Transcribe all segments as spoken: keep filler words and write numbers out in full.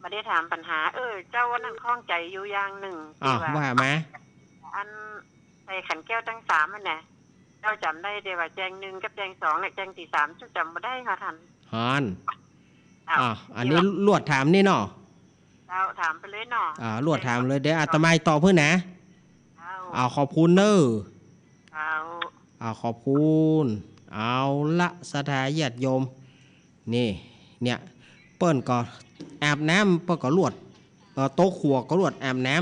บ่ได้ถามปัญหา เออ เจ้า วันนั้นข้องใจ๋อยู่อย่างนึ่ง อ้าว ตี้ว่า ว่ามา อันใส่ขันแก้วตังสามนั่นแหละ เจ้าจ๋ำได้เดียวว่าแจงนึ่งกับแจงสองเนี่ย แจงตี้สามเจ้าจ๋ำบ่ได้ค่ะท่าน หัน อ้าว อ้าว อันนี้ เดี๋ยว ลวดถามนี่เนาะ เจ้า ถามไปเลยเนาะ อ่า ลวดถามเลย เดี๋ยวอาตมาตอบหื้อนะ เจ้า อ้าว ขอบคุณเน่อ เจ้า อ้าว ขอบคุณ เอาละ ศรัทธาญาติโยม นี่ เนี่ย เปิ้นก็อาบน้ำ เปิ้นก็ลวด เอ่อ ตกขัวก็ลวดอาบน้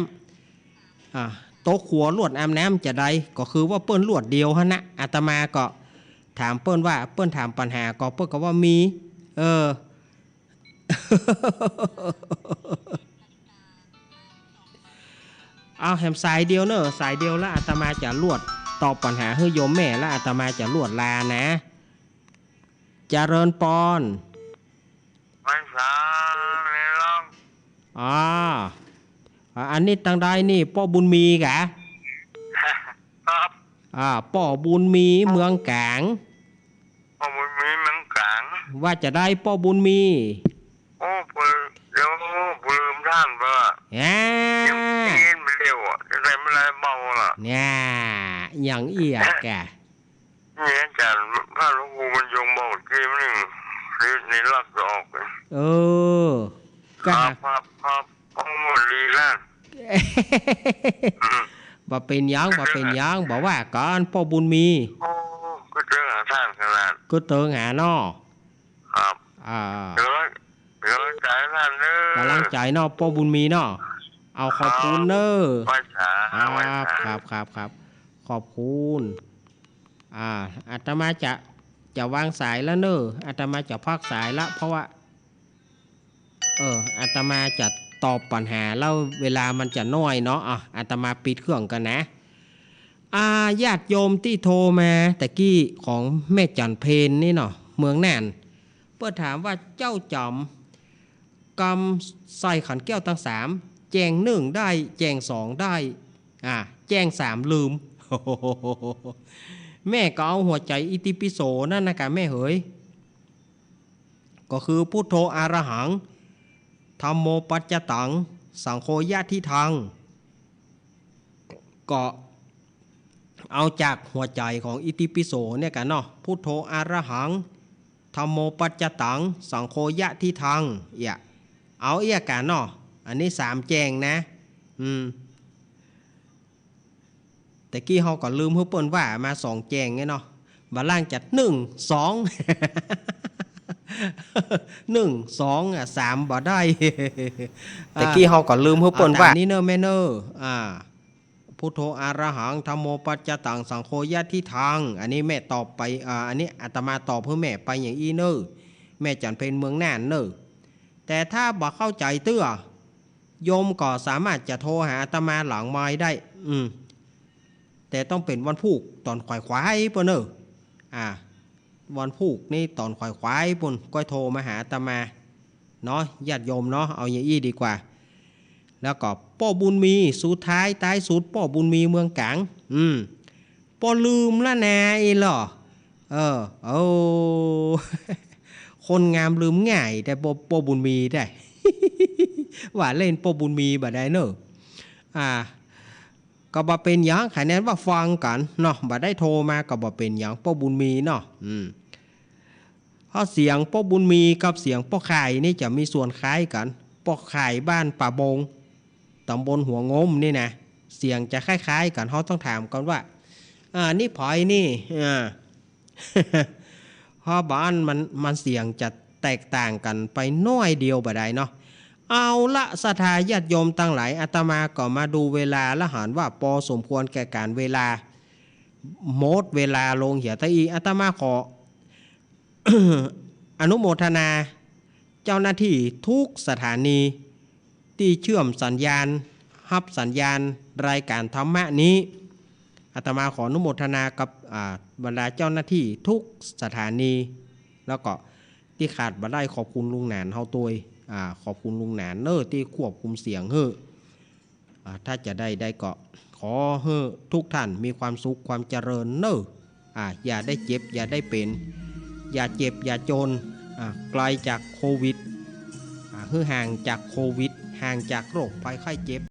ำ อ่า ตกขัวลวดอาบน้ำจาใด ก็คือว่าเปิ้นลวดเดียวหั้นนะ อาตมาก็ถามเปิ้นว่า เปิ้นถามปัญหาก็ เปิ้นก็ว่ามี เออ เอาแหมสายเดียวเน่อ สายเดียว แล้วอาตมาจะลวดตอบปัญหาหื้อโยมแม่ แล้วอาตมาจะลวดลานะ เจริญปอน ไหว้สาในร่อง อ๋อ อ่า อันนี้ตังใดนี่ ป้อบุญมีกะ ครับ อ่า ป้อบุญมีเมืองก๋าง ป้อบุญมีเมืองก๋าง ว่าจาใดป้อบุญมี โอ้ เปิ้น เดี๋ยว เปิ้นลืมต้านไปละ อ่า ยังเปลี่ยนไปเร็วอะ จะได้ไม่ได้เบาละ เนี่ย อย่างอี้อะกะ นี่อาจ๋ารย์ พระหลวงปู่บรรยงบอกเกมหนึ่ง ใน ในหลักจะออก เออ ครับ ครับ ครับ โอ้ หมดลีลา อืม บ่เป๋นหยัง บ่เป๋นหยัง บ่ว่ากั๋น ป้อบุญมี โอ้ ก็เติงหาต้านขนาด ก็เติงหาเนาะ ครับ อ่า เดี๋ยว เดี๋ยวกำลังใจ๋ต้านเน่อ กำลังใจ๋เนาะ ป้อบุญมีเนาะ เอาขอบคุณเน่อ ไหว้สา ครับ ไหว้สา ครับ ครับ ครับ ขอบคุณ อ่า อาตมาจะ จะวางสายแล้วเน่อ อาตมาจะพักสายละ เพราะว่า เออ อาตมาจะตอบปัญหาแล้ว เวลามันจะน้อยเนาะ อ่ะ อาตมาปิดเครื่องก่อนนะ อ่า ญาติโยมตี้โทรมาตะกี้ของแม่จันเพ็ญนี่เนาะ เมืองน่าน เปิ้นถามว่าเจ้าจ๋ำ กำใส่ขันแก้วตังสาม แจงนึ่งได้ แจงสองได้ อ่า แจงสามลืม แม่ก็เอาหัวใจ๋อิติปิโสนั่นนะกะแม่เหย ก็คือ พุทโธอะระหัง ธัมโมปัจจตัง สังโฆยะทิฏฐัง ก็เอาจากหัวใจ๋ของอิติปิโสเนี่ยกะเนาะ พุทโธอะระหัง ธัมโมปัจจตัง สังโฆยะทิฏฐัง เอี้ย เอาเอี้ยกะเนาะ อันนี้สามแจงนะ อืม ตะกี้เฮาก็ลืมหื้อเปิ้นว่ามาสองแจงไงเนาะ บ่าล่างจัดนึ่ง สอง นึ่ง สอง อ่ะ สามบ่ได้ ตะกี้เฮาก็ลืมหื้อเปิ้นว่า เอาต๋ามนี้เน่อแม่เน่อ อ่า พุทโธอะระหัง ธัมโมปัจจตัง สังโฆยะทิฏฐัง อันนี้แม่ตอบไป อ่า อันนี้อาตมาตอบหื้อแม่ไปอย่างอี้เน่อ แม่จันเพ็ญเมืองน่านเน่อ แต่ถ้าบ่เข้าใจ๋เตื้อ โยมก็สามารถจะโทรหาอาตมาหลังไมค์ได้ อืม แต่ต้องเป๋นวันพูกต๋อนขวายๆ ปู้นเน่อ อ่า วันพูกนี่ต๋อนขวายๆ ปู้น ก้อยโทรมาหาอาตมา เนาะ ญาติโยมเนาะ เอาอย่างอี้ดีกว่า แล้วก็ป้อบุญมี สุดท้าย ต๊ายสุด ป้อบุญมีเมืองก๋าง อืม ป้อลืมละนาอี้ลอ เออ โอ้ คนงามลืมง่าย แต่ป้อ ป้อบุญมีได้ ว่าเล่น ป้อบุญมีบ่ได้เน่อ อ่า ก็บ่เป๋นหยัง คะแนนว่าฟังกั๋นเนาะ บ่ได้โทรมาก็บ่เป๋นหยัง ป้อบุญมีเนาะ อืม เพราะเสียงป้อบุญมีกับเสียงป้อข่ายนี่จะมีส่วนคล้ายกั๋น ป้อข่ายบ้านป่าบง ต๋ำบลหัวงมนี่นะ เสียงจะคล้ายๆ กั๋น เฮาต้องถามกั๋นว่า อ่า นี่ใผนี่ อ่า เพราะบ่อั้นมัน มันเสียงจะแตกต่างกั๋นไปน้อยเดียวบ่ได้เนาะ เอาละ ศรัทธาญาติโยมตังหลาย อาตมาก็มาดูเวลาละหันว่าปอสมควรแก่ก๋านเวลา หมดเวลาลงเหียตะอี้ อาตมาขอ อนุโมทนาเจ้าหน้าตี้กู้สถานีตี้เจื้อมสัญญาณ ฮับสัญญาณรายก๋านธรรมะนี้ อาตมาขออนุโมทนากับ อ่า บรรดาเจ้าหน้าตี้กู้สถานี แล้วก็ตี้ขาดบ่ได้ขอบคุณลุงหนานเฮาตวย อ่า ขอบคุณลุงหนานเน่อตี้ควบคุมเสียงหื้อ อ่า ถ้าจะได้ ได้ก็ขอหื้อกู้ต้านมีความสุขความเจริญเน่อ อ่า อย่าได้เจ็บ อย่าได้เป๋น อย่าเจ็บ อย่าจน อ่า ไกลจากโควิด อ่า หื้อห่างจากโควิด ห่างจากโรคภัยไข้เจ็บ